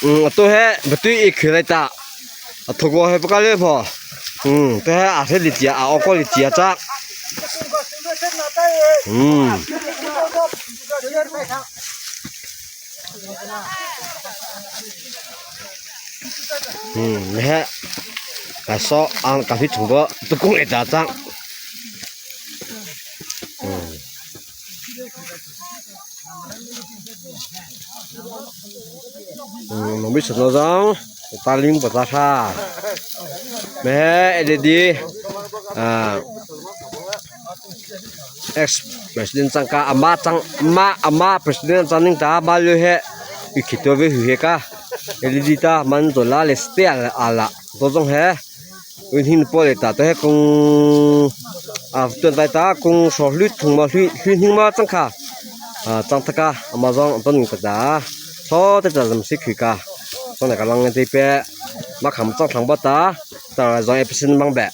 Atu he batu i khilai ta. Athugo he pakal le pho. Te he a hre li tia a oko li tia cha. He ka so ang ka fi chung bo tukung e ta chang. Nong bi chno jong taling pa ta tha. Me LED ex president chang ka ama chang ama ama president chang ning ta ba lu he i khito ve hu he ka LED ta man to la le ste ala to jong he un hin po le ta to he kung a tuan tai ta kung so hlut thung ma hlui hlui hning ma chang kha chang thaka ama jong ton ka ta so te cha jam si khui ka so na ka lang te pe ma kham chang thang ba ta ta jong episode bang be.